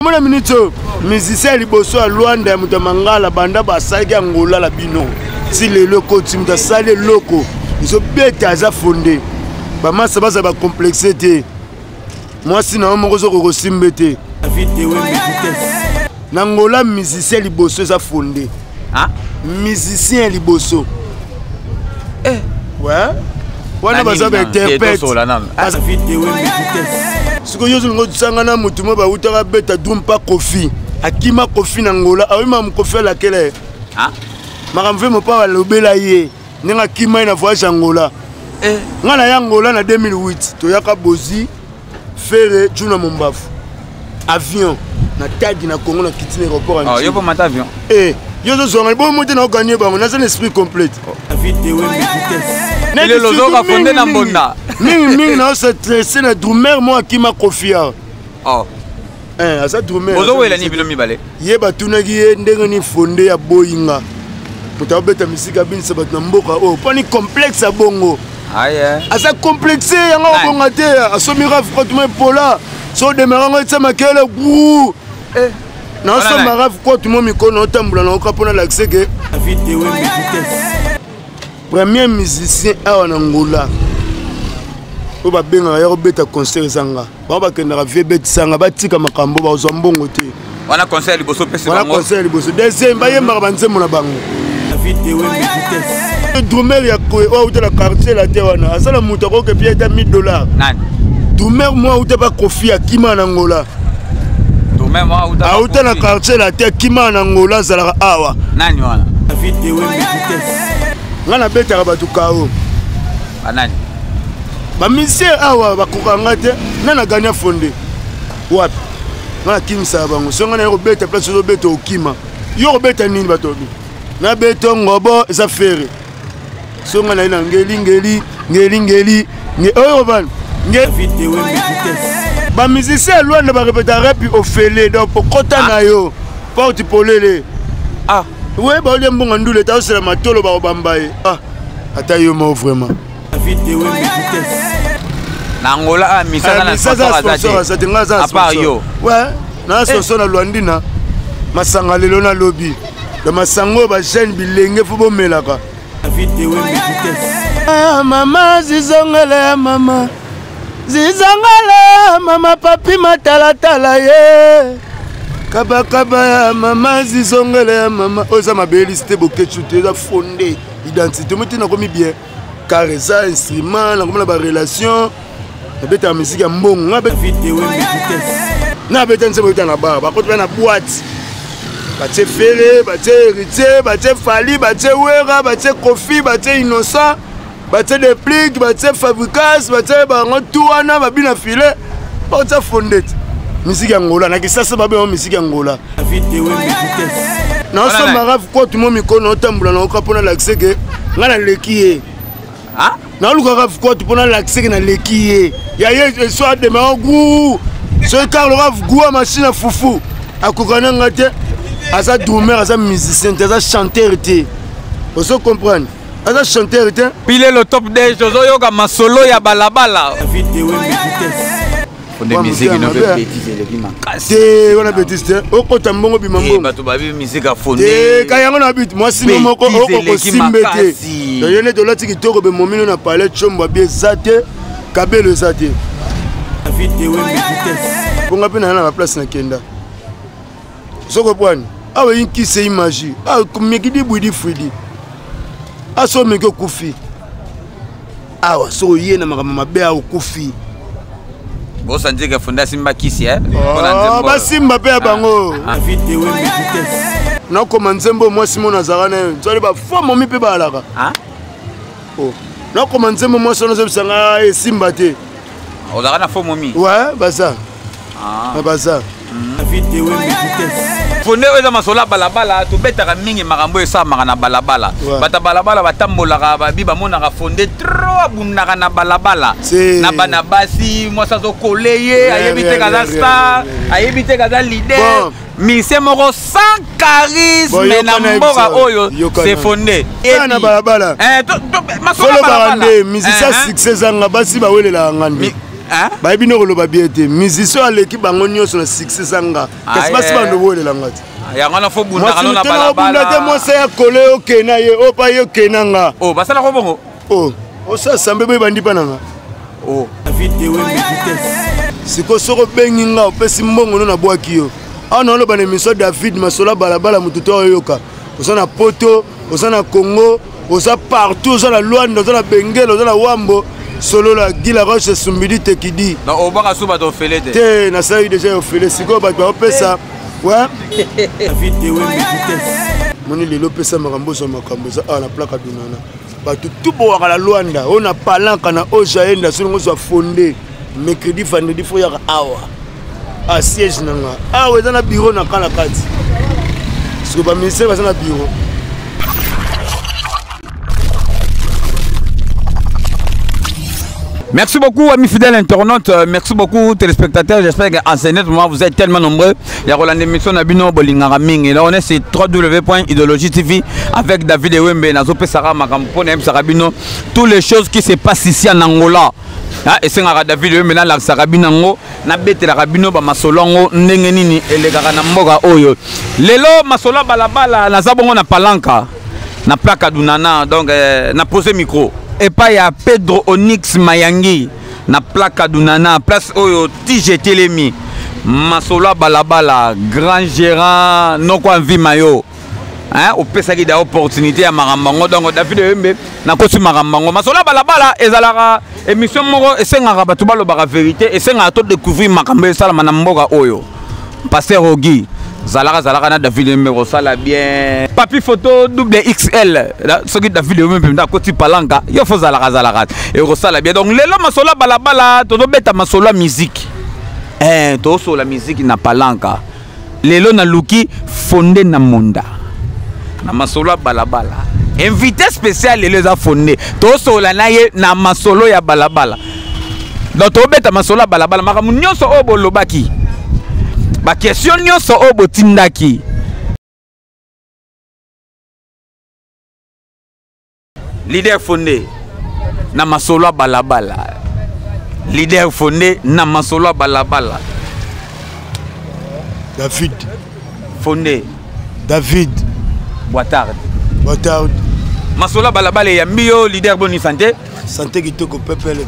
Mona minute oyo musicien ya liboso ya Luanda ya moto ya mangala banda basalaki Angola la bino ti lelo ekoti moto asali eloko ezobeta aza fonde bamasa bazala bacomplexe te mwasi na yo moko ozokoka kosimbe te na Angola musicien liboso eza fonde musicien ya liboso eh. ouais wana baza bainterprète sikoyo yo ozolinga otisanga na motu mo bautaka beta drum pa kofi akima kofi na ngola aoyima mokofi alakela ye makambo ve mopa balobela ye ndenge akima ye na voyage angola eh. ngai na ya angola na 2008 toyaka bozi Ferre Juna Mombafu avion na tagi na Congo na kiti na aéroport oh, yo mata avion eh yo zo zonga bo mote na gagner bango naza na esprit complète oh. lelo ozoka fonde na mbonda mingi mingi na se stressé na drummer mo akima kofia oh. Eh, aza drummer ozowela nini bino mibale ye batunaki ye ndenge nini fonde ya boyinga moto abeta misika abinisa bato na mboka oyo mponi complexe ya bongo aza complexe yango akobonga te asomi raf kotuma epola so odemara yango etia makele gru eh. naosomba raf kotuma mikono otambola naoka mpo nalakise ke premier musicien awa na ngola oyo babengaka ya kobeta concert ezanga bango bakendaka vie betisanga batika makambo bazwa mbongo te wana conseil ya liboso opesi wana conseil ya liboso deuxième bayembaka banzembo na bango drumer ya oyo auta na quartier la te wana asala moto akoki pia ata 1000 dollars drumer mwa auta pa kofi akima na angola auta na quartier la te akima na angola azalaka awa nani wana ngai nabetaka bato kao banani bamisien awa bakoka nga te nga na gagna fonde wapi nga nakimisaka bango so nga naye kobeta place ozobeta okima yo kobeta nini bato obi nabeta ngobo eza fere so nga naye na ngeli ngeli ngeli ngeli oyo bana bamusicien ya lwanda barepeta repi ofele donc okota ah. na yo porte polele ah. we baolia mbongo ndule taosela matolo bakobamba ye ah. ata yo moko vraiment na angola ah, misasa na sponsor aza te nga aza à part yo ouais na sponsor na luandina masanga lelo na lobi na masanga oyo bajeune bilenge fo bomelaka ah, mama zizongela ya mama zizongela mama papi matalatala ye kabakaba ya mama zizongela ya mama oyo eza mabelisi te bokecu te eza fonde identité moi te nakomi bien car eza instrument nakomi na barelation nabetaka misiki ya mbongo nabeta nzembo ebeta na bar bakoti mpe na boite batie fere batie héritier batie fali batie wera batie kofi batie innocent batie deplique batie fabricas batie bango tu wana babina filet bakotia fondete misiki ya ngola na kisasa babengo misiki ya ngola naosomba rave kotu mo mikono otambola naoka mpo nalakise ke ngai naleki ye naoluka rave kotu mpo nalakise ke naleki ye ya ye eso ademaka gu soki karlo rave gu ya machine ya fufu akoka na ngai te aza drummer aza musicien te aza chanteur te ozo comprendre aza chanteur te pilelo top dej ozoyoka masolo ya balabala fonde musique no mpe betise eleki makasi te wana betise te okota mbongo bima eh, mbongo bato babi musique afonde te ka yango na bit mwasi no moko okokosimbe te yo nde tolati kitoko bemomino na palais tshombo abi eza te kabelo eza te mponga mpe na na baplace nakenda soko bwani awa eyi nkisi eyi magie meki dibwidi fwidi aso meki okufi awa soki oye na makambo mabe awa okufi bosanzika funda asimba kisi eh? oh, basimba mpe ya bango ah. nakoma nzembo mwasi mona azalaka na ye nzwali bafo momi mpe baalaka ah? oh. nakoma nzembo mwasi wana ozobisa nga esimba te ozalaka na fo momi we baza ah. baza fonde oyo eza masolo ya balabala tobetaka mingi makambo oyo esalamaka na balabala bato ya balabala batambolaka babi bamonaka fonde tro abundaka na balabala na bana basi mwasi azokole ye ayebi te kaza star ayebi te kaza leader musicien moko sans charisme na mboka oyo c'est fonde na balabala eh, tolobaka nde musicien eh, succès ezanga basi bawelelaka nga nde. Bayebi nde koloba bien te. Musicien aleki bango nyonso na succès zanga. Kasi basi bando boyelela nga te. Yango wana fo bundaka no na balabala. Te mwasi ya kole okena ye opa ye okena nga. Oh, basalaka bongo? Oh, osala sambe boye bandi mpa na nga. Oh. Sikoyo soki obengi nga opesi mbongo no nabwaki yo. Awa naoloba na émission David Masola balabala moto to oyoka. Oza na Poto, oza na Congo, oza partout, oza na Luanda, oza na Benguela, oza na Wambo. Solola Guy Laroche Sumbidi Tekidi. Donc obaka sous bato ofele te. Te nasalaki déjà ya ofele sikoyo bato baopesa. Ouais. David Ewembe vitesse. Moni lelo pesa makambo ozwa makambo eza awa na plaque dunana. Bato tout bowaka na Luanda, oyo na Palanka na Ojaenda soki ozwa fonde mercredi vendredi fo yaka awa. A siège na nga. Awa eza na bureau na kala kati. Sikoyo ba ministère baza na bureau. Merci beaucoup, amis fidèles internautes. Merci beaucoup, téléspectateurs. J'espère qu'en ce moment, vous êtes tellement nombreux. Il y a Roland émission Nabino Bolingara Ming. Et là, on est sur www.idéologie TV avec David Ewembe, Nazope Sarah Makampo, Naim Sarabino. Toutes les choses qui se passent ici en Angola. Ah, et c'est David Ewembe, la Sarabinango, nabetelaka bino ba masolo yango ndenge nini elekaka na mboka oyo. Lelo masolo balabala, naza bongo na Palanka, na plaque Dunana, donc na posé micro. Epai ya Pedro Onyx Mayangi na plaque Dunana, place oyo TG telemi. Masolo balabala, grand gérant noko envie mayo. Hein, opesaki da opportunité ya makambo yango. Donc David Ewembe nakoti makambo yango. Masolo balabala ezalaka émission moko esengaka bato balobaka vérité, esengaka to découvrir makambo esalama na mboka oyo. Pasteur Ogi zalaka zalaka na David Ewembe kosala bien. Papi photo double XL soki David Ewembe mpenza akoti palanka yo fo zalaka zalaka ekosala bien. Donc lelo masolo balabala tozobeta masolo ya musique. Tozosola musique na palanka. Lelo naluki Fonde na Monda na masolo ya balabala. Invité spécial lelo eza Fonde, tosola na ye na masolo ya balabala. Donc tobeta masolo ya balabala, makambo nyonso oyo bolobaki, ba question nyonso oyo botindaki. Leader Fonde na masolo ya balabala. Leader Fonde na masolo ya balabala. David Fonde. David Boitard. Boitard. Masolo ya balabala eyambi yo leader, boni santé? Santé kitoko pepele.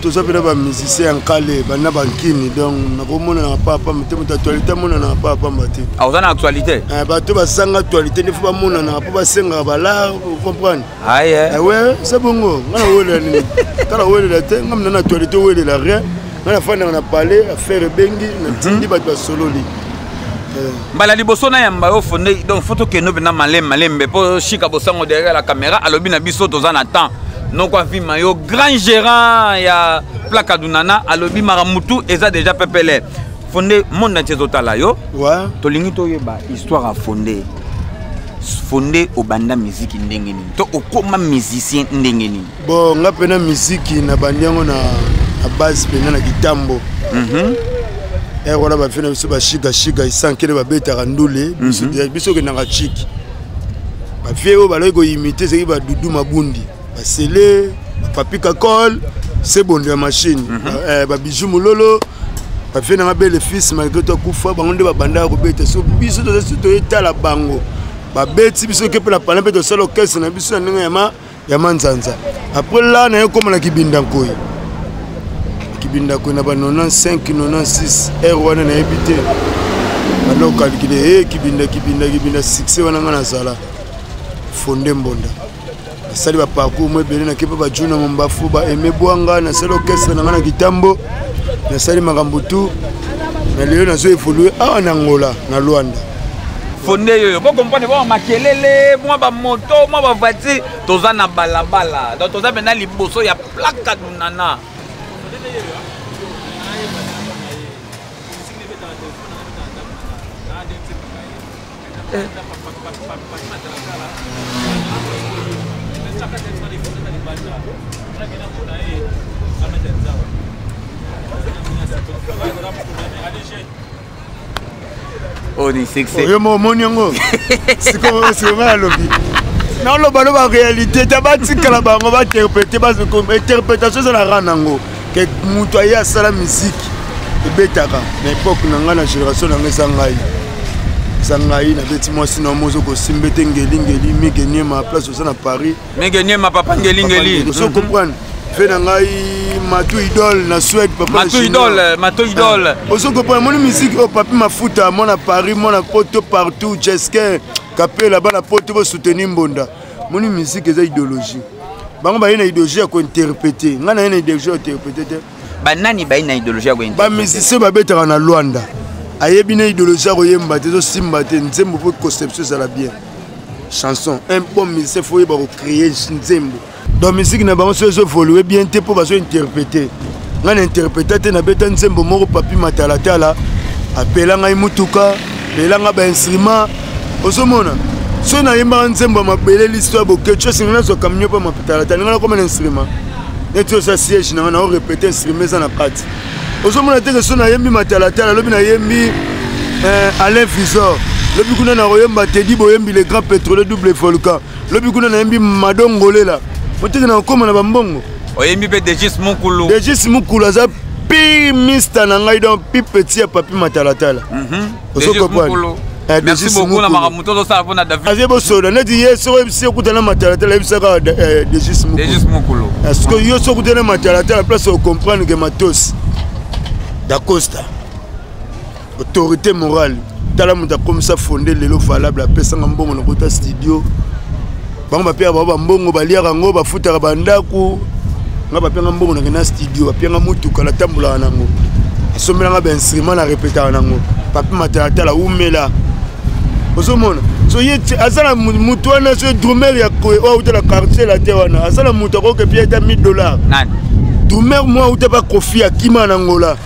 Toza mpe na ba musicien ya nkale banda bankini, donc nakomonana papa te, moto actualité amonanaka papa pamba te. Ah, oza na actualité? Bato basanga actualité nde fo bamonanaka mpo basengaka balar, comprendre? Aye. Ouais, c'est bongo. Nga na welela nini? Tala welela te, nga na actualité welela rien. Nga nafandaka na palais, affaire ebengi, natindi bato basololi. Mbala liboso na yamba yo Fonde, donc faut tokende mpenza malembe malembe mpo Shika Bosango derrière la caméra alobi na biso toza na temps. Noko avima yo grand gérant ya plaque Dunana alobi maramutu eza déjà pepele. Fonde monde entier ezotala yo. Ouais. Tolingi toyeba histoire ya Fonde. Fonde obanda musique ndenge nini? To okoma musicien ndenge nini? Bon, nga pena musique na bandi yango na base pena na kitambo. Wana ba fena biso ba shika shika isankele ba betaka ndule, biso biso ke nanga chiki. Ba fie oyo baloki ko imiter soki ba Dudu Mabundi, ba Sele, ba Papi Kakol, se bondo ya machine. Ba Bijou Mulolo, ba fie nanga belle fils malgré tout akufa, bango nde ba bandaka kobeta. So biso toza so toyetala bango. Ba beti biso ke pe na pala pe tosala orchestre na biso na ndenge ya ma ya manzanza. Après là na yekoma na Kibinda Nkoyi. Kibinda Nkoyi na ba 95, 96, heure wana nayebi te. Banda kokalkile, eh, Kibinda, Kibinda, Kibinda, succès wana nga nazala. Fonde Mbonda. Nasali ba parcours mo ebele, nakepa ba Juna Mombafu, ba Aimé Bwanga, nasali orchestre na nga na Kitambo, nasali makambo tout. Na lelo nazo évoluer awa na Angola, na Luanda. Fonde yoyo, bo comprendre bo makelele, mwa ba moto, mwa ba voiture, toza na balabala. Donc toza mena liboso ya plaque Dunana. Oh, ni succès. Oyo mo moni yango. Siko siko nga lobi. Naloba loba réalité ta batikala bango ba interpréter ba interprétation eza na rang nango. Ke moto aye asala miziki ebetaka na epoke na ngai, na génération na ngai, eza ngai, eza ngai. Nabeti mwasi na mozo kosimba ete ngelingeli Mige Niema, place oza na Paris. Mige Niema, papa ngelingeli. Ozo comprendre, fe na ngai Matu Idole na Suède, papa. Matu Idole, Matu Idole. Ozo comprendre, moni musique oyo, Papi Mafuta, mwana Paris, mwana Poto partout, Jeskin Kapela, bana Poto, bosoutenir mbonda. Moni musique eza idéologie. Bango baye na idéologie ya kointerpréter, ngai naye na idéologie ya kointerpréter te. Banani baye na idéologie ya kointerpréter? Bamusicien babetaka na Lwanda, ayebi na idéologie ya koyemba te, ezosimba te. Nzembo mpo conception ezala bien, chanson, un bon musicien faut oyeba kocréer nzembo. Donc musique na bango so ezoévolue bien te mpo bazointerpréter. Ngai na interpréta te, nabeta nzembo moko, Papi Matalatala apela ngai mutuka, apela ngai bainstrument. Ozomona, so nayembaka nzembo ya mabele, listo ya bokecu, esengi nazwa camion mpo matalatala, ngai nakoma na instrument neti oza siège na ngai, naorépéter, instrument eza na kati. Ozomona teke so nayembi matalatala, lobi nayembi Alain Visor, lobi kuna nakoyemba Tedi Boyembi, le grand pétrolier, double volcan, lobi kuna nayembi Madongolela, oteke nakokóma na bambongo. Oyembi mpe Degis Mukulu. Degis Mukulu aza pire mister na ngai, donc pi petit ya Papi Matalatala. Ozo comprendre? Merci beaucoup na makambo tozosala mpona David. Aze bosola neti ye, soki oyebisi okutana matalatala, yebisaka Degis. Degis Mukulu. Parce que yo soki okutana matalatala, place ocomprendre ke matos Dacosta, autorité morale, tala moto akomisa fonde lelo valable, apesanga mbongo na kota studio. Bango bapiaka bango bambongo, baliaka yango, bafutaka bandako. Nga bapianga mbongo, nakende na studio, bapianga motuka, natambolaka nango, asombelanga bainstrument, na repetaka nango. Papi Matalatala, umela. Ozomona, so ye aza na motu wana, so drummer ya oyo auta na quartier la te wana, aza na motu akoke pia ata 1000 dollars. Nani? Drummer mwa auta pa Kofi, akima na Ngola.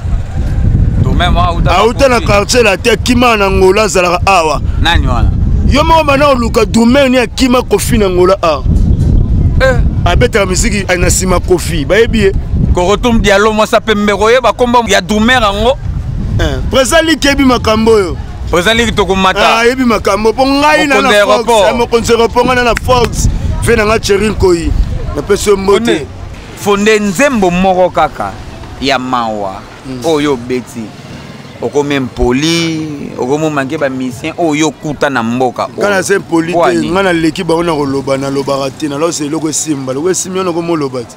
Auta na quartier la te, akima na Ngola, azalaka awa. Nani wana? Yo moko bana oluka drummer ni akima Kofi na Ngola awa, abetaka misiki na nsima Kofi, bayebi ye. Korotum Dialo, mwasa pembe, koyeba komba ya drummer yango. Président Liki yebi makambo oyo. Président Liki, tokomata. Ayebi makambo mpo ngai na mokonzi aéroport, ngai na na Fox ve na nga Thierry Nkoi, napesi yo mbote. Fonde, nzembo moko kaka ya mawa oyo obeti, okomi impoli, okomi omanke bamusicien oyo okuta na mboka. Ngai naza impoli te, ngai naleki bango na koloba. Nalobaka te, nalosa eloko esimba, eloko esimbi wana okoma oloba te.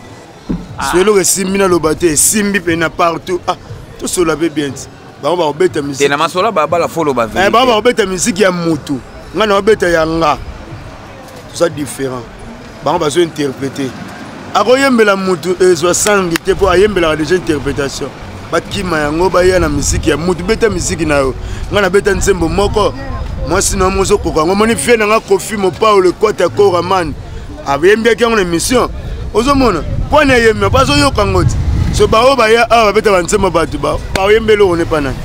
So eloko esimbi, naloba te, esimbi mpe na partout. Ah, tosola mpe bien ti bango bakobeta musique na masolo babala, foloba. Bango bakobeta musique ya mutu, ngai naobeta ya nga, toza différent. Bango bazo interpréter, akoyembela mutu ezwa sangi te mpo ayembelaka déjà interprétation. Bakima yango, baya na misiki ya mutu. Beta misiki na yo, ngai nabeta nzembo moko, mwasi na yo ozokoka yango. Omoni vie na nga, Kofi Mopao, le kwata koraman, ayembiaki yango na émission. Ozomona mpo ani ayembi, mpo azoyoka yango ti. So baoyo baya awa, babeta banzembo, bato baoyembeli oyo nepa nani?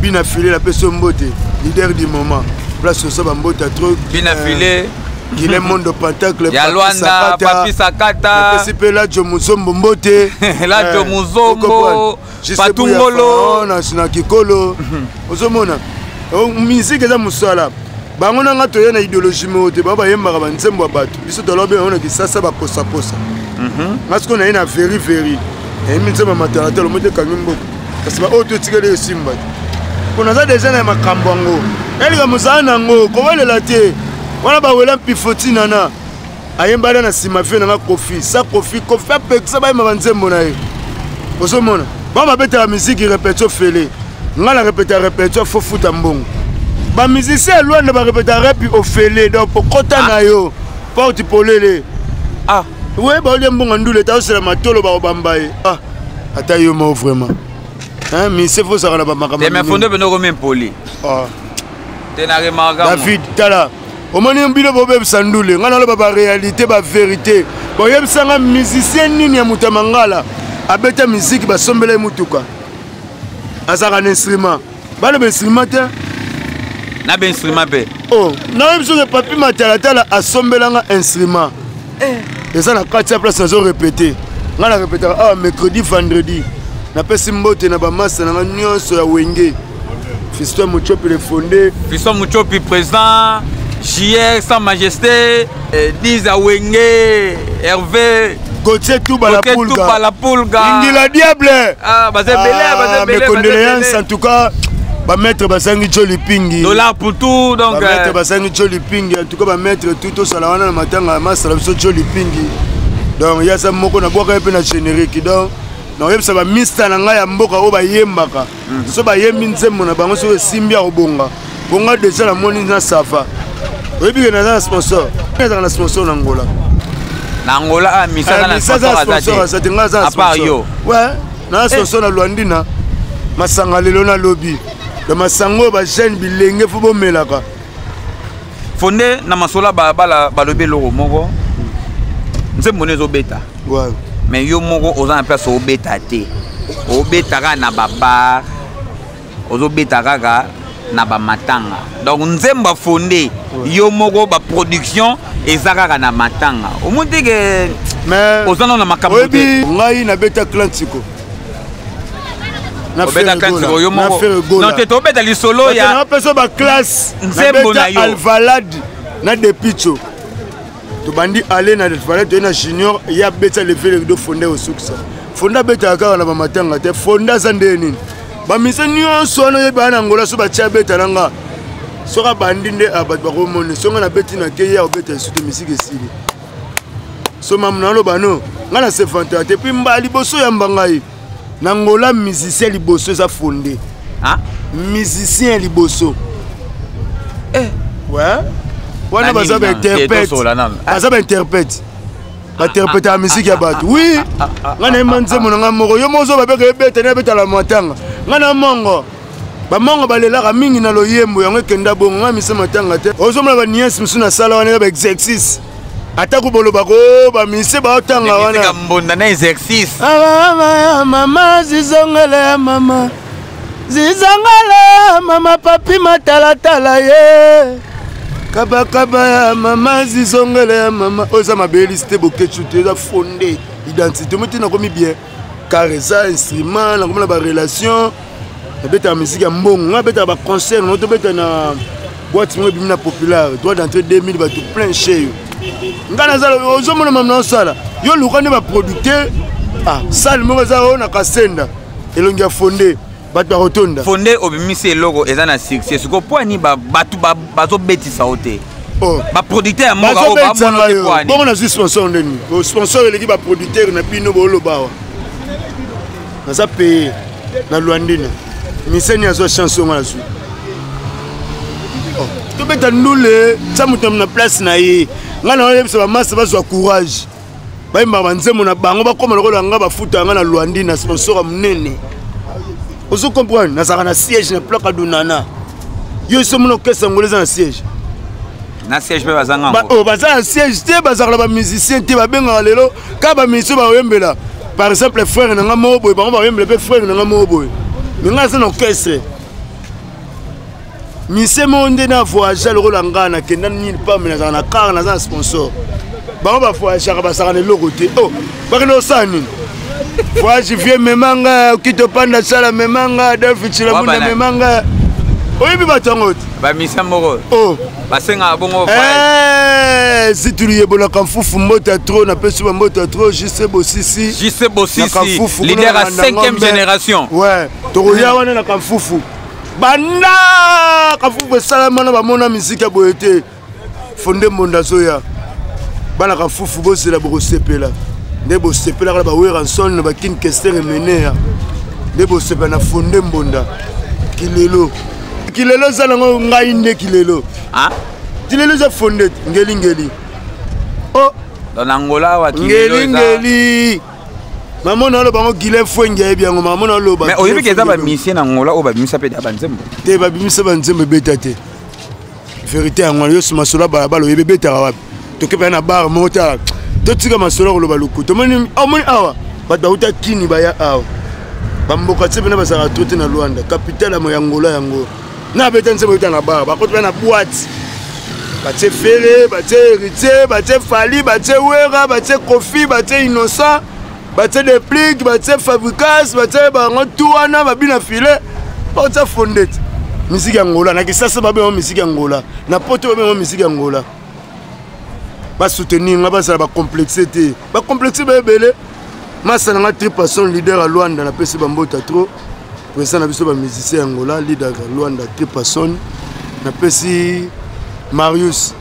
Bina File, napesi yo mbote, leader du moment, place osa bambote trop. Bina File. Guilhem Mondo Pentacle. Ya Lwanda, Papi Sakata. Napesi mpe Lajo Muzombo mbote. Lajo Muzombo, Patungolo. Na kikolo ozomona musique eza mosala. Bango nanga toye na idéologie moko te. Bango bayembaka banzembo ya bato, biso tolobi yango na Kisasa bakosakosa. Nga sikoyo naye na veri veri, nayembi nzembo ya matalatala, omo te ekangi mboka, kasi baoyo to etikali esimba te, mpo naza deja na makambo yango. Elika mosala nango kowelela te wana, bawela mpifo ntinana ayembana na nsima vie nanga Kofi sa Kofi. Kofi apekisa bayemba banzembo na ye. Ozomona, bango babetaka miziki répétition fele, ngai na répéta répétition fo futa mbongo. Bamusicien ya Lwanda barépéta repi ofele, donc okota na yo porte polele. Ah. We baolia mbongo ndule, eta osela matolo, bakobamba ye. Ah, ata yo moko vraiment mise fo ozalaka na bamakambo. Mais Fonde pene okomi impoli te, na remarka. David, tala, omoni bino bobebisa ndule, ngai naloba baréalité, bavérité. Boyebisanga musicien nini ya moto ya mangala abeta miziki basombela ye motuka, azalaka na instrument? Baloba instrument te. Na bainstrument mpe. Oh, nayebi soki Papi Matalatala asombelanga instrument, eza na kati ya place nazo répéter. Ngai na répétaka awa mercredi, vendredi. Napesi mbote na bamasa na nga nyonso ya Wenge, Fiston Muchopi le Fondé. Fiston Muchopi président, JR sans majesté, 10 à Wenge, Hervé. Gauthier Touba la Pulga. Touba la Pulga. Ingila Diable. Ah, baza ebele, ah, baza ebele. Mes condoléances en tout cas. Ba maître basangi Joli Pingi. Dollar pour tout donc. Ba maître basangi Joli Pingi en tout cas ba maître tout to sala wana na matanga masala biso Joli Pingi. Donc ya sa moko na bwaka pe na générique donc nakoyebisa bamista na ngai ya mboka oyo bayembaka so bayembi nzembo na bango soki esimbi ya kobonga bonga deja namoni na sava oyebi ke naza na sponsor ezaka na sponsor na angola na angola ah, misa aza na sponsor aza te ngai aza na sponsor ouais na sponsor na luandina masanga lelo na lobi na masanga oyo bajeune bilenge fo bomelaka fonde na masolo ya balabala balobi eloko moko nzembo nde ezobeta mais yo moko oza na place obeta te obeta kaka na babar ozobeta kaka na bamatanga donc nzembo afonde yo moko baproduction eza kaka na matanga omoni te ke oza nano na makambo te ngai nabeta clantiko obeta clantiko yo moko non te tobeta lisolo ya napesa baklasse nzembo na yo alvalade na depicho tobandi ale na valade toye na junior ye abeta leve le rideau fonde osukisa fonde abetaka kaka na bamatanga te fonde aza ndenge nini bamise nyonso wana oyebi baa na ngola so batia abeta na nga soki abandi nde ah, bato bakomoni songa nabeti na ke ye akobeta lisu te misiki esili so mamu naloba no ngai na sefantaka te mpe mbala liboso yamba ngai na ngola musicien liboso eza fonde musicien ya liboso eh. ouais wana baza bainterprète baza bainterprète bainterprète ya misiki ya bato wi ngai nayemba nzembo na ngai moko yo mozo babeka ebeta na ebetala matanga ngai na mongo bamongo balelaka mingi na loyembo yango ekenda bongo ngai mise matanga te ozomona baniese mosusu nasala wana eza baexercice atako bolobaka o oh, bamise baotanga wana mbonda na exercice ah, mama zizongele ya mama zizongele mama papi matalatala ye kabakaba ya mama zizongele ya mama oyo eza mabelisi te bokecu te eza fonde identité omoti nakomi bien car eza instrument nakomi na barelation nabetaka miziki ya mbongo ngai abetaka baconcert nango tobeta na boite moko ebimi na populaire droit d'entrée 2000 bato plein chez yo ngai naza ozomona mama naosala yo luka nde baproducteur ah, sale moko eza oyo na kasenda elongi ya fonde bato bakotonda fonde obimisi eloko eza na succès sikoyo mpo ani bato bazobetisa yo te oh. baproducteur ya mboka oyo bamona te mpo ani bongo nazwi sponsor ndeni oh, sponsor eleki baproducteur na bino booloba awa naza paye na luandina miseni azwa chance onga nazwi oh, tobeta ndule tia moto na place na ye ngai na oyebisa bamasa bazwa courage bayembaka banzembo na bango bakóma lokola nga bafuta nga na luandi na sponsor ya monene ozo comprendre nazalaka na siège na plaka dunana yo esi omona okesa ngolo eza na siège na siège mpe bazanga oh, baza na siège te bazalaka na bamusicien te babengaka lelo kaka bamusicien bakoyembela par exemple frère na nga moko boye bango bakoyembela mpe frère na nga moko boye me nga aza na orchestre mise moko nde na voyage lokola ngai nakenda nini pambe nazala na car naza na sponsor bango bavoyageaka bazalaka na eloko te o oh, bakende kosala nini voyage vie mema nga okito panda sala mema nga adolphe chilamunda mema nga oyebi bato yango te bamisa moko oh. basengaka bongo eh, situli yebolaka mfufu mbote ya tro napesi ba mbote ya tro jc bosisi jc bosisi leader ya 5e génération ouais tokoya wana na kamfufu banda kafufu esalama na bamona miziki ya boye te fonde mbonda azoya bana kafufu bozela bokosepela nde bosepelaka na baweranson na bakin kester emenea nde bosepela na fonde mbonda kilelo kilelo eza nango ngai nde kilelo kilelo eza fonde ngelingeli o oh. na angola awa ngelingeli mama na aloba yango guilin fwengi ayebi yango mama na aloba mais oyebi ke eza bamisie na angola oyo babimisa mpe da banzembo te babimisa banzembo ebeta te verité yango wana yoso masolo ya balabala oyebi ebetaka wapi toke mpenza na bar moko tala totika masolo ya koloba lokuta omoni awa bato bauta kini baya awa bamboka tie mpena bazalaka tro te na luanda capitale ya angola yango na abeta nzembo ebeta na bar bakoti mpe na boite batie fere batie héritier batie fali batie wera batie kofi batie innocent batie deplique batie fabricas batie bango tu wana babina filet bakotia fonde te misiki ya ngola na kisasa babengo misiki ya ngola na poto babengo misiki ya ngola. Basoutenir nga, bazala bacomplexe te. Bacomplexe baebele. Masa na nga Tripason, leader ya Luanda, napesi bambota trop. Président na biso bamusicien ya Angola, leader ya Luanda Tripason. Napesi Marius,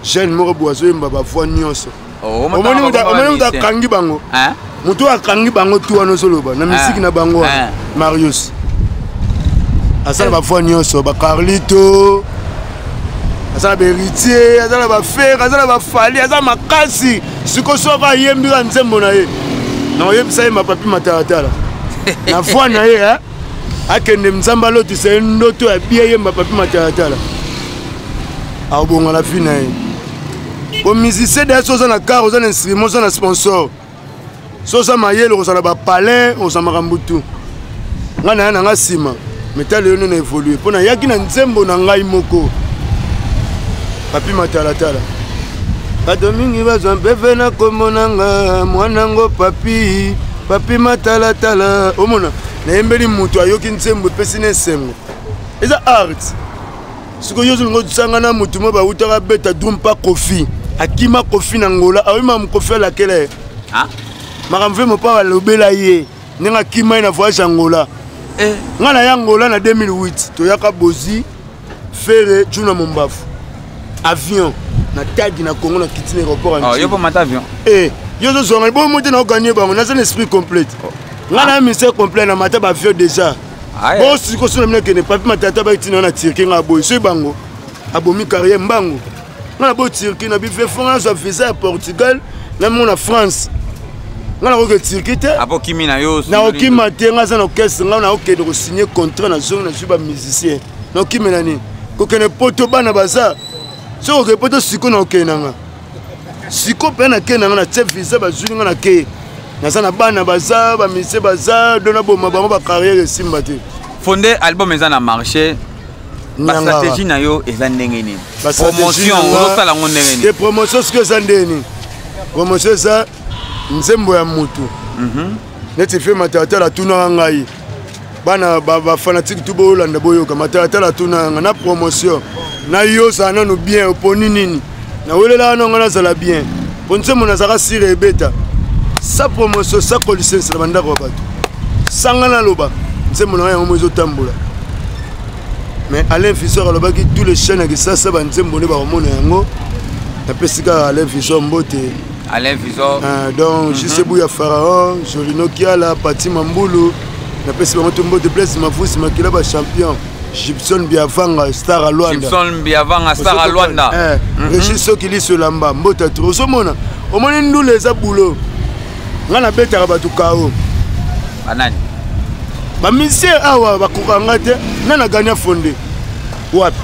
jeune moko boye azoyemba bavoix nyonso. Omoni moto akangi bango, moto akangi bango tu wana ozoloba na misiki na bango wana. Marius aza na bavoix nyonso, bacarlito aza na baheritier, aza na bafere, aza na bafali, aza makasi. Siko soko ayembi ka nzembo na ye, na oyebisa ye mapapi matalatala na voi na ye, akende Nzambe alotisa ye ndoto ya bie, yemba papi matalatala, akobonga na fi na ye. Po musicien deya, so oza na car, oza na instrument, oza na sponsor, so oza mayele, okozala bapalin, oza makambo tu. Ngai naya na nga nsima metalo yo nde na évolue mpo nayaki na nzembo na ngai moko papi matalatala. Bato mingi bazwa mpeve na kombo na nga, mwanango papi, papi matalatala. Omona nayembeli moto ayoki nzembo, epesi na esengo, eza art. Sikoyo yo ozolinga osanga na motu mo bautaka beta drum pa Kofi, akima Kofi na Ngola, aoyima Kofi alakela ye makambo mpe mopa alobela ye ndenge akima ye na voyage ya Ngola. Ngai na ya Ngola na 2008, toyaka Bozi, Fere, Juna Mombafu, avion na tagi na Congo, na kiti na aéroport. Oh, yo mata avion? Eh, yo ozozwanga bomo te, naoganye bango, naza na esprit complète. Ngai na ministère complet, na mata baavion déjà. Bo sikoyo so na bino akende papi matata bakitina na Turquie, ngai aboyi. Soki bango abomi carrière mbango, ngai naboyi Turquie na bife fonga, nazwa visa ya Portugal, namona France, ngai nakoke Turquie te. Apokimi na yo? Nakokima te, ngai aza na orchestre, ngai nakokende kosigne contrat, nazongi, nazwi bamusicien. Nakokimela nini? Kokende poto, bana baza. Soki okende poto sikoyo, nakokende na nga sikoyo mpe nakende na nga, natie visa, bazwili nga, nakeye, naza na bana, baza bamisie, baza do, naboma bango bacarrière esimba te. Fonde, album eza na marché, bastratégie na yo eza ndenge nini? Promotion ozosala yango ndenge nini? Te, promotion soki eza ndenge nini? Promotion eza nzembo ya mutu neti fe matalatala atunaka ngai. Bana bafanatike tu boyolanda, boyoka matalatala atunaka ngai na promotion na yo, ozala nanu bien, oponi nini? Nawelelaka nonga nazala bien po nzembo nazalaka sire ebeta sa promotion, sa kolisense na bandako ya bato. Sanga naloba nzembo na ngai yango mo ezotambola. Mais Alain Fisor alobaki tous les chaînes ya Kisasa, banzembo nde bakomona yango. Napesi kaka Alain Fisor mbote. Alain Fisor. Donc JC Bouya Pharaon, Jolino Kiala, Pati Mambulu, napesi bango to mbote. Blaise Mavusi Makila, bachampion Gibson Biavanga, star à Luanda. Gibson Biavanga, star à Luanda. Régis Soki Liso Lamba, mbota trop. Ozomona, omoni ndule eza boulot. Nga nabetaka bato kao. Banani? Bamisien awa bakoka nga te. Nga na gagna Fonde wapi?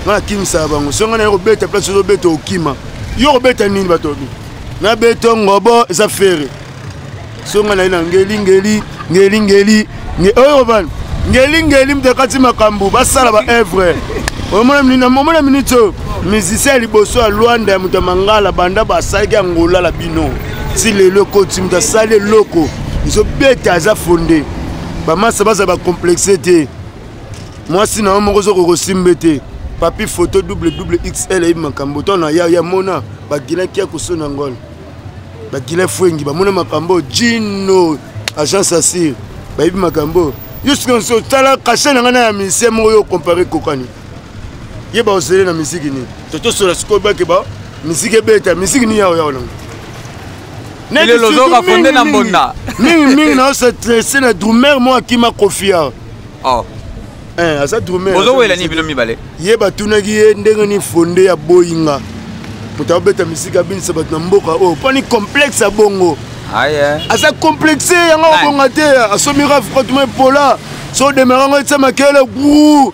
Nga nakimisaka bango. So nga naye kobeta place, ozobeta okima. Yo kobeta nini? Bato bi nabeta ngobo eza fere. So nga naye na ngeli ngeli ngeli ngeli oyo bana ngeli ngeli moto akati makambo, basala ba œuvre. Omona minute oyo, musicien ya liboso ya Lwanda ya moto ya mangala, banda basalaki ya ngolala bino ti lelo ekoti, moto asali eloko ezobeta aza Fonde. Bamasa bazala bacomplexe te. Mwasi na yo moko ozokoka kosimbe te. Papi photo double double XL ayebi makambo to na ya ya mona bagilaki ya kosona ngol, bagila fwengi bamona makambo, Jino agence asire bayebi makambo. Yo sikoyo tala kashe na ngai na ya musicien moko, yo compare kokani ye baosele na misiki nini? Totosola sikoyo bake ba misiki ebeta misiki nini yao yao nango. Lelo Fonde na mbonda. Mingi mingi na ostresse na drumer mo akima Kofi awa. Oh. Aza drumer. Ozowela nini bino mibale? Ye batunaki ye ndenge nini Fonde ya boyinga moto abeta misiki, abinisa bato na mboka oyo, mponi complexe ya bongo. Aza complexe yango, abonga te. Asomi RAV4 epola, so odemara yango etia makele gru.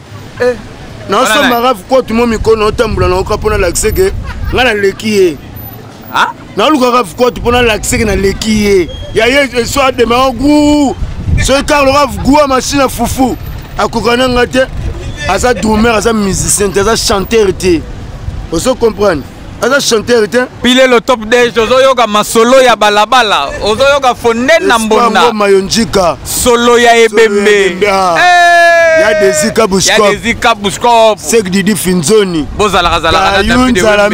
Naosomba RAV4 mo mikolo, naotambola naoka mpo nalakise ke ngai naleki ye. Naoluka RAV4 mpo nalakise ke naleki ye. Ya ye so ademara gru, soki Carlo rav gu ya machine ya fufu, akoka na nga te. Aza drummer, aza musicien te, aza chanteur te. Ozo comprendre, aza chanteur te. Pilelo top dej, ozoyoka masolo ya balabala, ozoyoka Fonde na mbonda. Mayo njika. Solo ya ebembe. Ya Desi Kabuskop. Ya Desi Kabuskop. Sek Didi Finzoni. Bozalaka zalaka na David Wembe. Bozala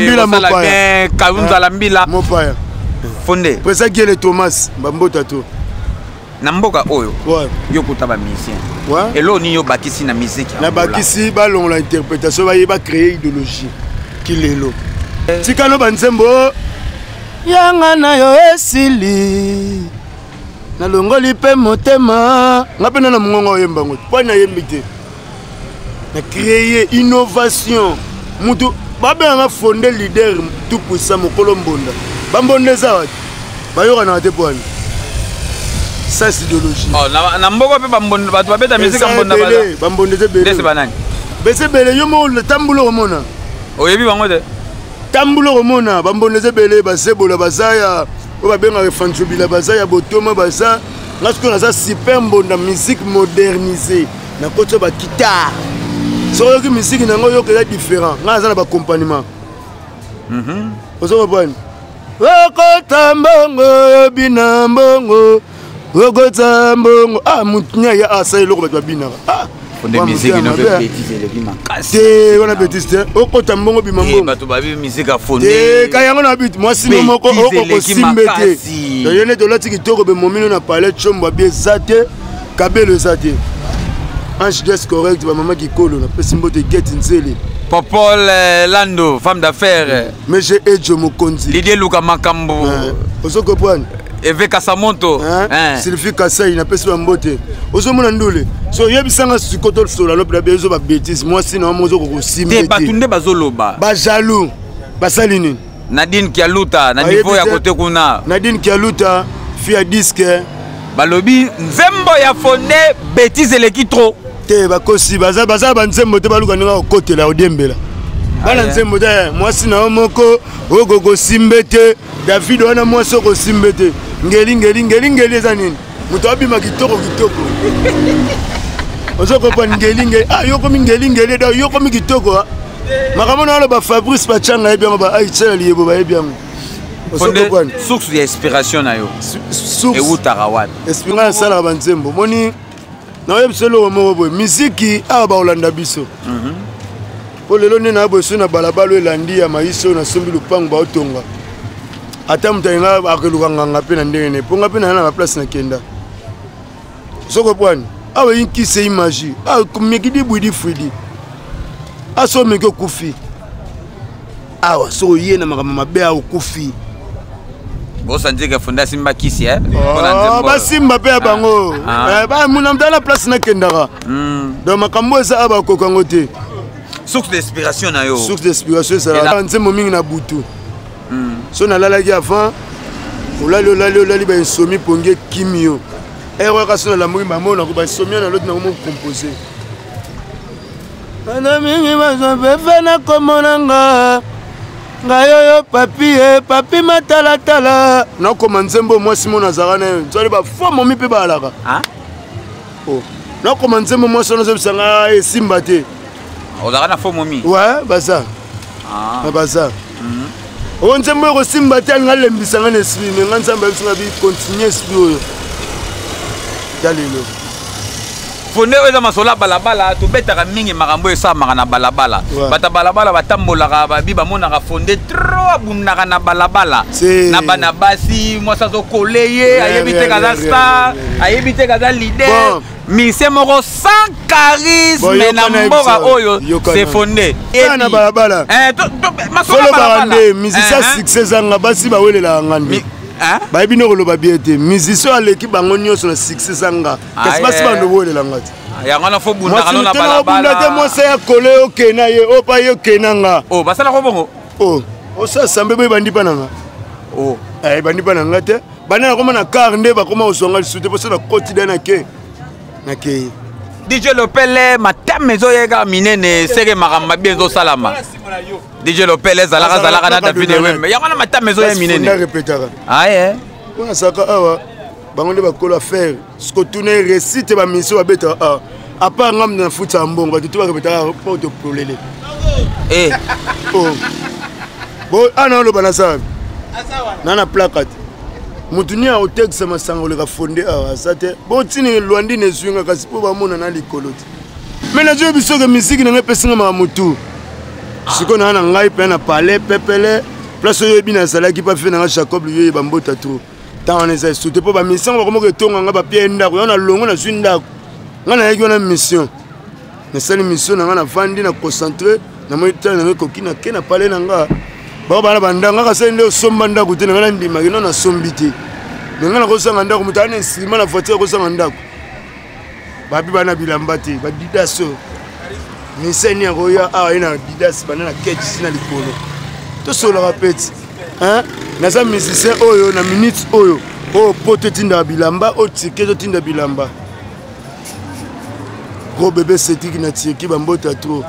bien. Kayu Nzala Mbila. Mopaya. Fonde. Presa Giele Thomas bambota to. Na mboka oyo. Ouais. Yo kuta ba musicien. Ouais. Eloko nini yo bakisi na musique Na bakisi balongola interprétation baye ba créer idéologie. Kilelo. Tikalo ba nzembo yanga na yo esili. Nalongoli mpe motema nga mpe na mongongo oyemba yango mpo nayembi te na créer innovation mutu babenganga fonde leader tout puissant mokolo mbonda bambonda eza wapi bayokanaka te pwani sans idéologie. Oh, na mboka mpe bato babeta musique ya mbonda bambonda eza ebele ndese banani bese ebele yo moko tambula okomona oyebi bango te tambula okomona bambonda eza ebele basebola baza ya oyo babengaka fanjobila baza ya botoma baza nga sikoyo naza super mbonda musique modernisée nakoti oyo bakitare soki oyoki musique na yango oyoka eza différent nga naza na baaccompagnement ozo comprendre okota mbongo bina mbongo okota mbongo ah mutu nya asala eloko bato babinaka ah Fonde musique no pe bêtise eleki makasi. Te wana bêtise te. Okota mbongo bima mbongo. Bato babi musique a fonde. Te ka yango na but mwasi no moko oko kosimbe te. Donc yo nde olati kitoko be momino na palais chombo abi eza te. Kabelo eza te. Ange dress correct ba mama kikolo na pesi mbote get nzele. Popol Lando, femme d'affaires. Monsieur Ejo Mokonzi. Didier Luka Makambo. Ozo comprendre? Eve Kasamonto. Hein? Sylvie Kasai napesi ba mbote. Ozomona ndule. So yebisanga sikoyo tosola lope na biso ba bêtise mwasi na mozo kokosimba te. Bato nde bazoloba. Ba jaloux. Basali nini? Nadine Kialuta na niveau ya kote kuna. Nadine Kialuta fille à disque. Balobi nzembo ya fonde bêtise eleki trop. Te bakosi baza baza ba nzembo te baluka ndenge kokotela odiembela. Bana nzembo te mwasi na yo moko okokosimbe te. David wana mwasi okosimbe te. Ngeli ngeli ngeli ngeli eza nini? Moto abima kitoko kitoko. Ozo comprendre ngeli ngeli ah yo komi ngeli ngeli donc yo komi kitoko. Makambo na aloba Fabrice Pachanga yebi yango ba Aïcha Liyebo bayebi yango. Ozo comprendre? Source ya inspiration na yo. Source ewutaka wapi? Inspiration asalaka ba nzembo. Moni nayebi biso eloko moko boye miziki awa bakolanda biso mpo lelo nde na boye so na balabala oyo elandi ya maisi oyo nasombi lopango baotonga ata moto alinga akeluka nganga mpe na ndenge ne mpo nga mpe naya na baplace nakenda soko pwani awa eyi nkisi eyi magie meki dibwidi fwidi aso omeki okufi awa soki oye na makambo mabe awa okufi bosandika fonda asimba kisi eh? Oh, basimba mpe ya bango muna mtala na place nakendaka donc makambo eza awa bakoka yango te source d'inspiration na yo source d'inspiration ezalaka nzembo mingi na butu so nalalaki avant olali olali olali bainsomi pongi ekimi yo ere kaka so nalamuki bango nako bainsomi na loti nango mokompose bana mingi bazwa pefe na kombo na nga ngai oyo papi e papi matalatala nakoma nzembo mwasi mo nazalaka na ye nzali bafo momi mpe baalaka nakoma nzembo mwasi wana ozobisa nga esimba te ozalaka na fo momi we baza na baza oyo nzembo ekosimba te alinga alembisa nga na esprit me nga nzambe ayebisi nga bi continue esprit oyo ya lelo fonde oyo eza masolo ya balabala tobetaka mingi makambo oyo esalamaka na balabala bato ya balabala batambolaka babi bamonaka fonde trop abundaka na balabala na bana basi mwasi azokole ye ayebi te kaza star ayebi te kaza leader musicien moko sans charisme na mboka oyo c'est fondé na balabala masolo nde musicien succès ezanga basi bawelelaka nga nde bayebi nde koloba bien te musicien aleki bango nyonso na succès ezanga kasi basi bando bowelela nga te yango wana fo bundaka no na balabala te mwasi ya kole okena ye oyo pa ye okena nga oh basalaka bongo oh osasa mbe boye ebandi mpa na nga oh ebandi mpa na nga te banda nakoma na car nde bakoma kozwa nga lisusu te mpo so nakoti da nake nakei DJ Lopele matame ezoyeka minene seke makambo mabe ezosalama DJ Lopele ezalaka zalaka na David Wembe yango wana matame ezoya minene repetaka aye wana saka awa bango nde bakolo affaire sikotuna réussite bamisio babetaka awa à part nga na futa ya mbongo bato to barepetaka mpo topolele bo ana oloba na sabi na na plaka te motu nini akotekisa masanga oleka fonde awa aza te botini lwandine ezwi nga kasi mpo bamona na likolo te. Mais nazoyebi soki misiki na ngai epesi nga makambo tu. Sikoyo naa na ngai mpe na palais pepele place oyo oyebi nazalaki mpe afe na ngai Jacob Luyoye bambota trop. Ntango wana eza esu te mpo bamission yango bakomaki etonga ngai bapia ndako yango nalongo nazwi ndako ngai nayaki wana mission nasali mission na ngai navandi na concentre namoni tala na ngai ekoki nake na palais na ngai bao bana bandako ngai kasali nde osomba ndako te na ngai nandimaki no nasombi te me ngai nakozanga ndako moto ana instrument na voiture akozanga ndako babi bana bilamba te badidas oyo miseni akoya awa ye na didas banda na ketch na likolo tosololaka peti naza musicien oyo na minute oyo oyo poto etindaka bilamba oyo turki ezotinda bilamba gros bébé cédrik na turki bambota trop.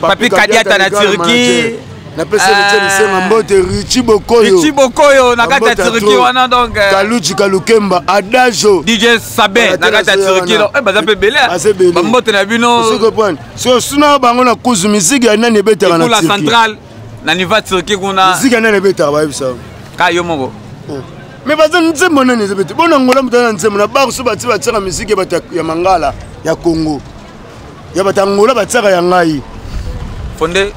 Papi Kadiata na Turquie. Napesi Richi Lisenga mbote, Richi Bokoyo. Richi Bokoyo na kati ya Turquie wana donc. Kaluji Kalukemba, Adajo. DJ Sabin na kati ya Turquie donc baza pe belé. Ba mbote na bino. Ozo comprendre. So suna bango na kuzu musique ya nani ebetaka na Turquie. Centrale na niveau Turquie kuna. Musique ya nani ebetaka ba yebisa. Ka yo moko. Mais baza nzembo nani ezobeta bona Angola moto aza na nzembo na bar so batie batiaka musique ya bato ya Mangala ya Congo ya bato ya Angola batiaka ya ngai. Fonde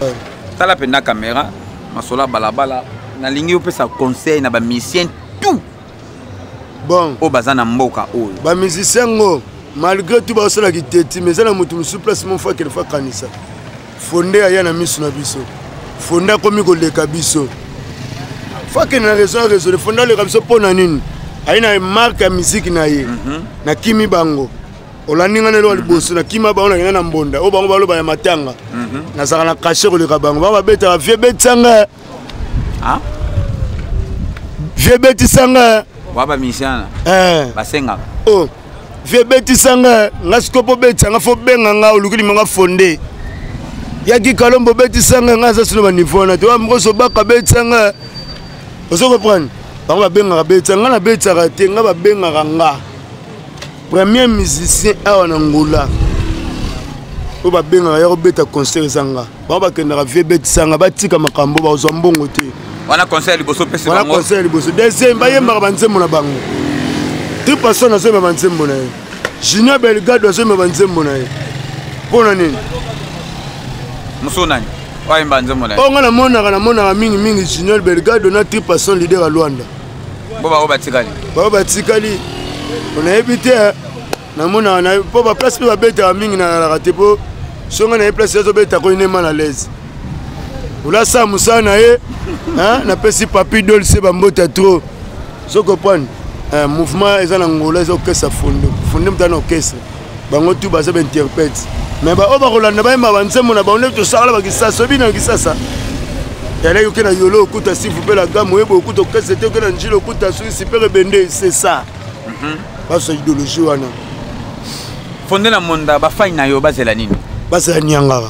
tala mpenza caméra masolo ya balabala nalingi opesa conseil na bamusicien tout bon oyo baza na mboka oyo bamusicien ngo malgré tout bazosala kiteti mais eza na moto mosusu place mo fa kelfa kanisa Fonde aya na miso na biso Fonde akomi koleka biso fakende na raison ya raisonne Fonde aleka biso mpo na nini aye na marque ya musique na ye nakimi bango olandi nga na eloko liboso nakima bango nakenda na mbonda oyo bango baloba ya matanga nazalaka na cachet koleka bango bango babetaka vie betisanga vie betisanga wa bamusicien basengaka oh vie betisanga nga sikoyo mpo betisa nga fo benga nga oluki limonga Fonde yaki Kalombo betisanga nga aza sino baniveau wana te wa mokoso baka betisanga ozo comprendre bango babengaka betisa nga nabetisaka te nga babengaka nga premier musicien awa na Angola oyo babengaka ya kobeta concert eza nga bango bakendaka vie betisanga batika makambo bazwa mbongo te. Wana conseil liboso pesi bango. Wana conseil liboso. Deuxième bayembaka banzembo na bango. Tout personne azoyemba banzembo na ye. Junior Belgado azoyemba banzembo na ye. Mpo na nini? Mosusu nani? Oyemba nzembo na ye. Oyo nga namonaka namonaka mingi mingi Junior Belgado na Tripason leader ya Luanda. Bo bango batikali. Bango batikali. Onayebi te namonaka na mpo baplace mpe babetaka mingi nalalaka te mpo songa na ye place azobeta ko ine mal à l'aise olasa mosala na ye napesi Papi Dolce bambota trop so comprendre mouvement eza na Angola eza orchestre Fonde Fonde moto na orchestre bango tu baza bainterprète mais baoyo bakolanda bayemba banzembo na bango nde tosakala bakisasa oyebi na kisasa yalaki oke na yolo okuta sifu mpe la gamme oyeba okuta orchestre te oke na njila okuta soki super ebende c'est ça. Bazwa idéologie wana. Fonde na monda bafai na yo bazela nini? Bazela niangaka.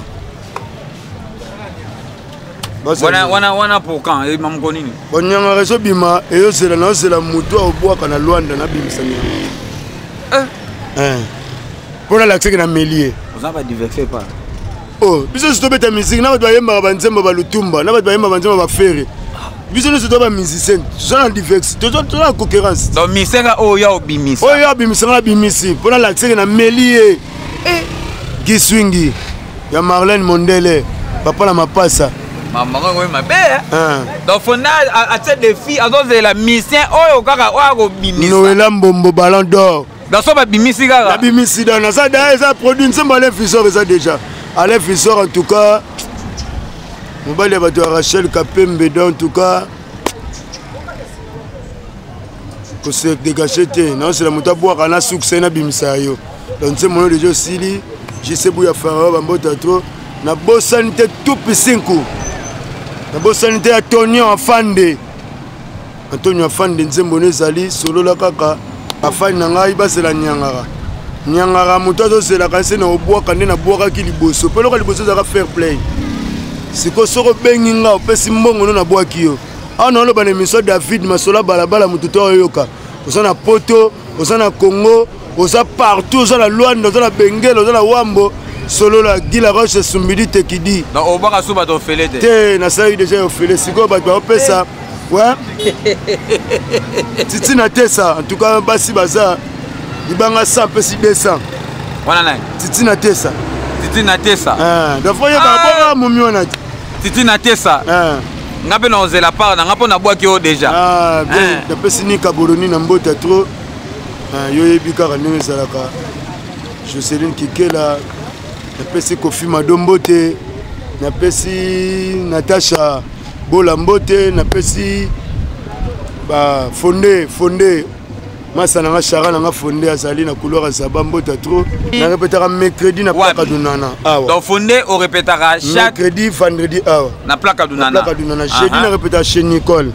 Wana wana wana pour quand mamoko nini? Banyangaka ezobima eyozela naozela motu aobwaka na Lwanda nabimisa nyangaka mpo nalakisaki na melie. Oza badiverse pa. Oh, biso nyonso tobeta musique na bato bayembaka banzembo balutumba na bato bayembaka banzembo bafere biso nyonso toza bamusicien toza na diversité toza na concurrence. Donc miseka oyo ya obimisa oyo ya obimisa nga nabimisi mpo nalakisaki na meli ye Giswingi ya Marlène Mondele papa na mapasa. Mamango ekomi mabe. Donc Fonda atie défi azozela musicien oyo kaka oyo akobimisa. Noela Mbombo Ballon d'Or. Donc so babimisi kaka. Nabimisi da naza da eza produit nzembo Alain Fisor eza déjà Alain Fisor en tout cas mobali ya bato ya Rachel Kapembe donc en tout cas kose dégager te naosela moto abwaka na succès nabimisa yo donc nzembo oyo déjà osili jc buya Farao bambota trop nabosani te tupi sinku nabosani te Antonio Afande Antonio Afande nzembo no ezali solola kaka bafani na ngai bazela nyangaka nyangaka moto azozelaka nse na obwaka nde nabwakaki liboso mpo eloko liboso ezalaka fair play sikoyo soki obengi nga opesi mbongo no nabwaki yo awa naoloba na émission David masolo ya balabala moto to oyoka oza na poto oza na Congo oza partout oza na Lwanda oza na Bengele oza na Wambo solola Guy Laroche Sumbidi Tekidi. Donc obwaka so bato ofele te. Te nasalaki déjà ya ofele sikoyo bato baopesa ouais titi na tesa en tout cas basi baza libanga 100 mpesi 200 wana nani titi na tesa. Titi na tesa. Ah, donc faut yeba bonga momi wana. Titi na tesa. Ah. Nga mpe nakozela part na nga mpo nabwaki yo déjà. Ah, bien. Napesi ni kaboloni na mbota trop. Ah, yo yebi kaka ndenge ezalaka. Joseline Kikela, napesi Kofi Mado mbote, napesi Natacha Bola mbote, napesi ba Fonde Fonde masa na nga chara na nga fonde azali na couloir ya zaba mbota trop na repetaka mercredi na plaka dunana awa. Donc Fonde orepetaka chaque mercredi, vendredi awa na plaka dunana. Plaka dunana. Jeudi na repetaka chez Nicole.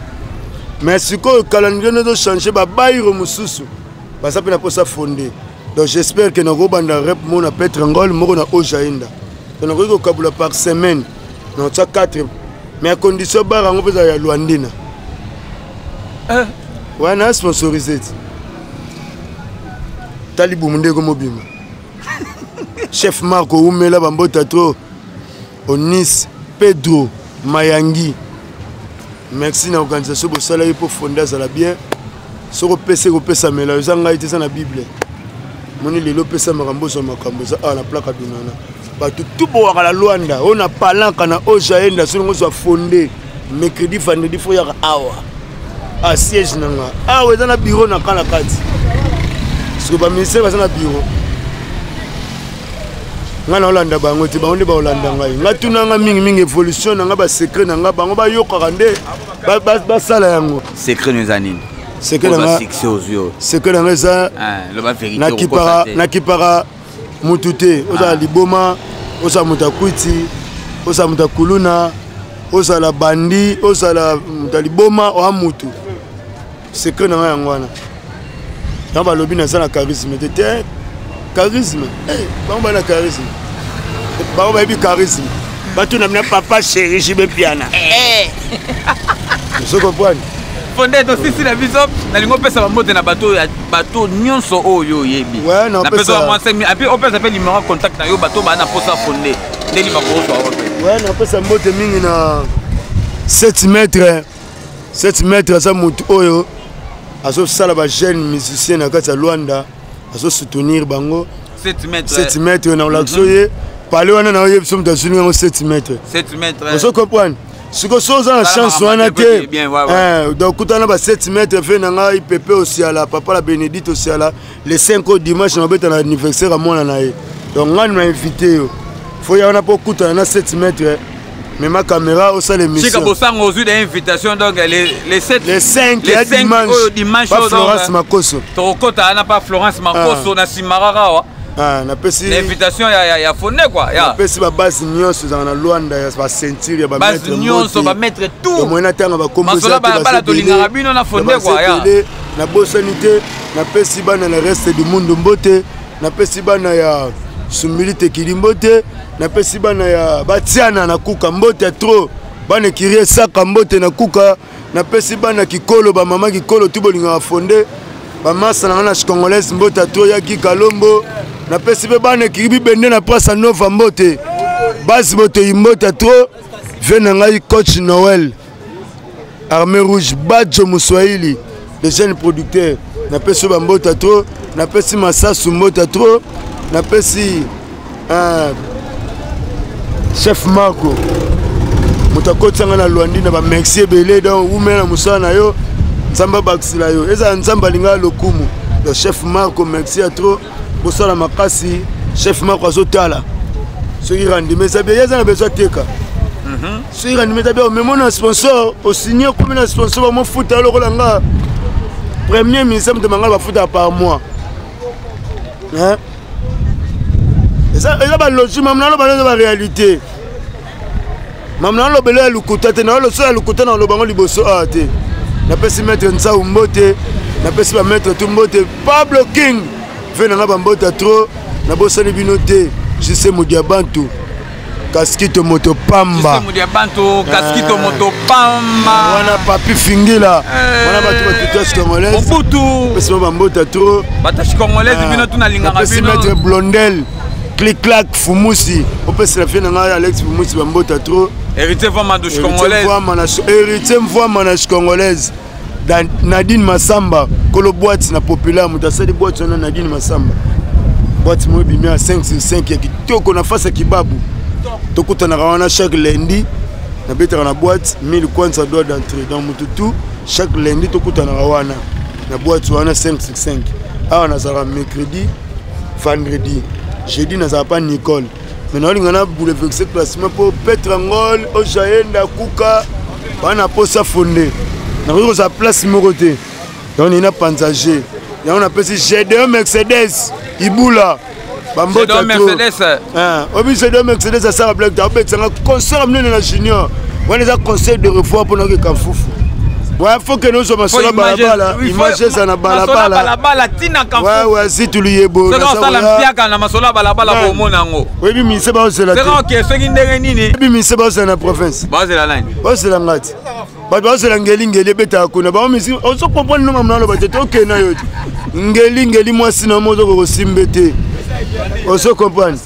Mais sikoyo calendrier nde ezochange, babayiro mosusu baza mpe na mposa Fonde. Donc j'espère que nakobanda rep moko na Petre Ngol, moko na Ojainda. Donc nakoki kokabula par semaine na otya 4, mais à condition bar yango mpe ezala ya Lwandina. Wana sponsorisé ti tali bumu ndeko mobima. Chef Marco umela bambota trop. Onis Pedro Mayangi, merci na organisation bosalaki mpo Fonde azala bien. Soki opesi, ekopesamela. Eza ngai te, eza na Bible. Moni lelo opesa makambo, ozwa makambo. Eza awa na plaka dunana. Bato tu bowaka na Lwanda, oyo na Palanka na Ojaenda, soki ozwa Fonde mercredi, vendredi, fo yaka awa a siège na nga awa. Eza na bureau na ka na kati. Soki baministère baza na bureau, ngai naolanda bango te, bango nde baolanda ngai. Ngai tuna nga mingimingi évolution na ngai, basecret na ngai, bango bayokaka nde basala yango. Secret no eza nini? Secret na nga, secret na nga eza nakipaka mutu te. Ozala liboma, ozala moto akwiti, ozala moto akuluna, ozala bandi, ozala moto ya liboma, oa mutu. Secret na ngai yango wana. Yango balobi naza na charisme te. Te, charisme, bango bana charisme, bango bayebi charisme. Batuna mina papa chéri Jibe Piana, ozo comprendre? Fonde, tosisi na biso. Nalingi opesa bambote na bato ya bato nyonso oyo oyebi. Napesa mwa 5 opesa mpe numéro ya contact na yo, bato baa na posa Fonde ndeni bakozwa yo mpe. Ouais, napesa mbote mingi na 7 mètre. 7 mètre aza motu oyo azosala bajeune musicien na kati ya Lwanda, azosoutenir bango. 7 mètre. 7 mètre na olakisa ye pale wana na oyebi so moto azwini yango 7 mètre. 7 mètre. Ozo comprendre? Sikoyo so oza na chance wana te, donc kutana ba 7 mètre fe na ngai Pepe Osiala, papa la Bénédicte Osiala. Le 5 au dimanche na obeta na anniversaire ya mwana na ye. Donc ngai na invité yo, fo ya wana mpo okutana na 7 mètre, mema caméra, osala émission. Chika Bosango ozwi da invitation. Donc les 7, les 5 les ya 5 dimanche. Oyo dimanche. Pa Florence Makoso. Tokokota wana pa Florence Makoso na nsima kaka awa. Ah, napesi na invitation ya Fonde quoi ya. Napesi babase nyonso ezalaka na Lwanda, ya baceinture ya base nyonso, bamaître tout. Moyen natanga bakombo. Masolo balabala, tolingaka bino na Fonde quoi ya. Nabosani te, napesi bana na reste du monde mbote, napesi bana ya Sumbili Tekili mbote, napesi bana ya Batiana na Kuka mbote ya trop, bana ekiri esaka mbote na Kuka, napesi bana Kikolo, bamama Kikolo tu bolingaka Fonde, bamasa na nga na congolaise mbote ya trop, yaki Kalombo. Napesi mpe bana ekiri bibende na Prasa Nova mbote, basi botoyi mbote ya trop. Ve na ngai coach Noël Armée Rouge Badjo Moswahili, le jeune producteur, napesi oyo bambota trop. Napesi Masasu mbota trop. Napesi chef Marco, moto akotisanga na Lwandi na bamerci ebele. Donc umela na mosala na yo, Nzambe abakisila yo, ezala Nzambe alingaka lokumu. Donc chef Marco, merci ya trop, bosala makasi. Chef Marco azotala soki rendement eza bien, ye aza na besoin ateka. Soki rendement eza bien, omemo na sponsor, osigne, okomi na sponsor, bamofuta lokola nga premier ministre moto mangala bafutaka par mois. Eza balogique. Mamu naloba eza baréalité. Mamu nalobelo ya lokuta te, naloso ya lokuta na oloba ngo liboso awa te. Napesi maître Nsau mbote, napesi bamaître tu mbote, Pablo King ve nanga bambote trop. Nabosani bino te, Jise Modiabantu, Kaskito moto pamba. Bantu Kaskito moto pamba. Wana Papi Fingila wana, bato batutas congolaise. Mobutu. Pesi bambota trop. Batache congolaise, bino tu nalingaka bino. Maître Blondel Clic Clac Fumusi, opesela fie na ngai Alex Fumusi bambota trop. Héritier Vama douche congolaise. Héritier Mvwama na congolaise. Nadine Masamba, kolo boîte na populaire, moto asali boîte wana, Nadine Masamba. Boîte moko ebimi ya 5 sur 5 ya kitoko na face ya Kibabu. Tokutanaka wana chaque lundi, nabetaka na boîte 1000 kwanza droit d'entrée. Donc mutu tout chaque lundi tokutanaka wana na boîte wana 5 sur 5. Awa nazalaka mercredi, vendredi, jeudi nazalaka pa Nicole. Mais naolinga na bouleverser classement mpo Petre Ngol, Ojaenda, Kuka bana posa fonde. Nakoki kozala place moko te. Donc nini na panza G. Yango napesi Gédéon Mercedes Ibula. Bambota Mercedes. Ah, obi Gédéon Mercedes asala blague ta obetisanga concert monene na Junior. Wana eza conseil de revoir mpona okeka fufu. Ouais, faut que nous sommes sur la balabala. Image eza na balabala. Balabala tina ka. Ouais, ouais, si tu liyebo. Soki osala mpiaka na masolo ya balabala komona yango. Oyebi ministère baozela te. Soki oke soki ndenge nini? Oyebi ministère baozela na province. Baozela nani? Baozela ngati. Bato bazela ngelingeli ebetaka kuna bango misi ozo comprendre nonga mona aloba te tokende na yo te ngelingeli mwasi na yo moko ozokoka kosimba te ozo comprendre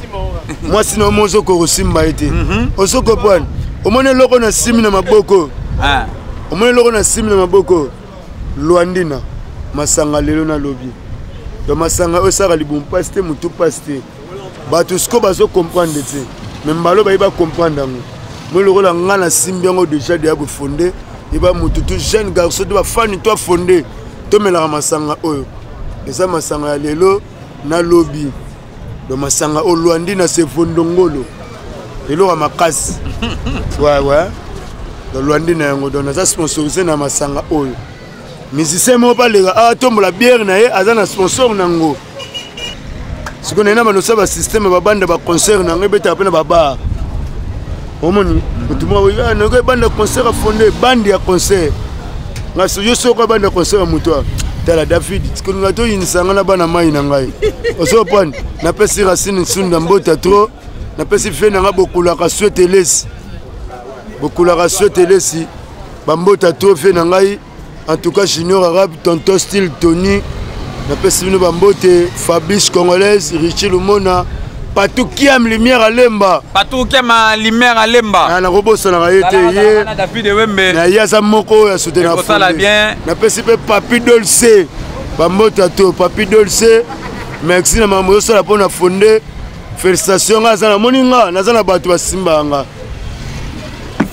mwasi na yo moko ozokoka kosimba ye te mhm. ozo comprendre omoni eloko na simi na maboko ah. Omoni eloko na simi na maboko lwandina masanga lelo nalobi donc masanga oyo esalaka libumu mpasi te motu mpasi te bato sikoyo bazo comprendre te me mbalo baye bacomprendre yango moi lokola nga nasimbi yango déjà deya bofonde eba motu tu jeune garçon to bafani to afonde tomelaka masanga oyo eza masanga ya lelo na lobi donc masanga oyo lwandi na sevondongolo eloko ya makasi ouais donc lwandi na yango donc naza sponsorise na masanga oyo musicien moko baleka atombola biere na ye aza na sponsor na yango sikoyo naye na banosa basysteme babanda baconcert na yango ebetaka mpe na babar omoni motu moko ah, nayoki ebanda concert afonde bande ya concert nga yo soko abanda concert ya moto tala david kolinga toyinisa ngai na bana mai na ngai ozopane napesi racine nsunda mbota trop napesi fe na ngai bokulaka swetelesi bokulaka swetelesi bambota trop fe na ngai. En tout cas Junior Arabe, Tonton Style, Tony, napesi bino bambote, Fabrice Congolaise, Richie Lumona, Patou Kiam Lumière Alemba. Patou Kiam Lumière Alemba. Ah, nakobosanaka ye te ye. David Wembe. Na ye aza moko oyo asute na fonde. Bien. Napesi mpe Papi Dolce. Bambote to Papi Dolce. Merci na makambo ozosala mpo na fonde. Félicitations nga aza namoni nga naza na bato basimbaka nga.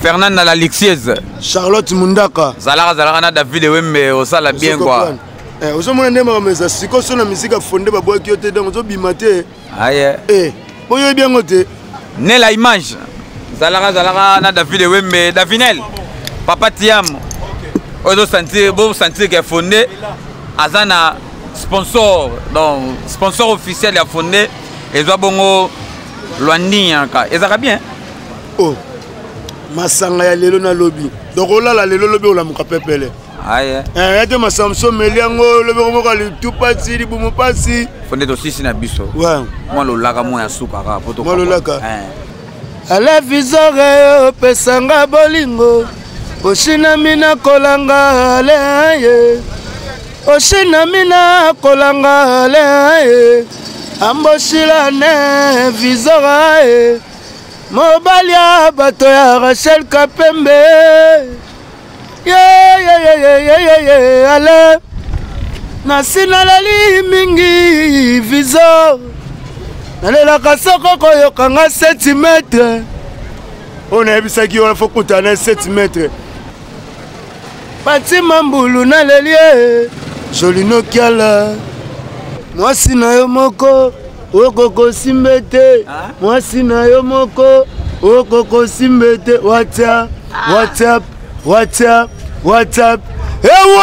Fernand la Lixiez. Charlotte Mundaka. Zalaka zalaka na David Wembe osala bien quoi. Eh, ozomona nde makambo eza sikoyo so na misika fonde babwaki yo te donc ozobima te. Aye. Eh, oyebi yango te. Nela image. Zalaka zalaka na David Wembe, Davinel. Papa Tiam. Ozo sentir bo sentir que fonde aza na sponsor donc sponsor officiel ya fonde ezwa bongo Lwandinyanka. Ezaka bien. Oh. Masanga ya lelo na lobi. Donc olala lelo lobi olamuka pepele. Aye. Eh, ete masanga mosusu omeli yango lobi okomoka litu pasi libumu pasi. Fonde tosisi na biso. Ouais. Mwa lolaka mwa ya suka kaka po Mwa lolaka. Eh. Ala vizore opesanga bolingo oshinami na kolanga ale oshinami na kolanga ale amboshilane vizora e mobali ya bato ya Rachel Kapembe ye ale nasi nalali mingi vizo nalelaka soko koyoka nga 7 mètre oyo nayebisaki wana fo kutana na 7 mètre Fatima Mbulu naleli ye Jolino Kiala mwasi na yo moko okokosimbe te mwasi na yo moko okokosimbe te WhatsApp WhatsApp WhatsApp WhatsApp ewo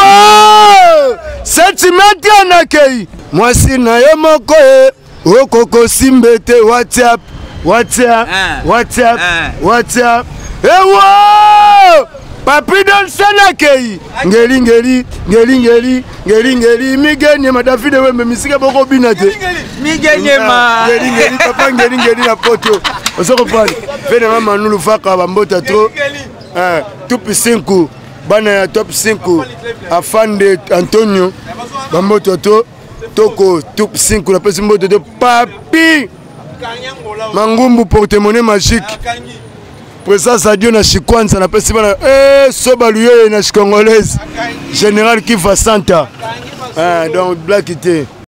sentimental nakei mwasi na yo moko e okokosimbe te WhatsApp WhatsApp WhatsApp WhatsApp ewo Papi Dolce nakei ngeli ngeli ngeli ngeli ngeli ngeli migeniema David Wembe misika bokobina te migeniema ngeli ngeli papa ngeli ngeli na poto ozo comprendre pe na mama Nulu Faka bambota trop tupi 5 bana ya top 5 afande Antonio bamboto to toko top 5 napesi mboto te papi Mangumbu porte-monnaie magique Président Sadio na Chikwanza napesi bana eh soba luyeye na Chikongolaise Général Kifa Santa donc black te.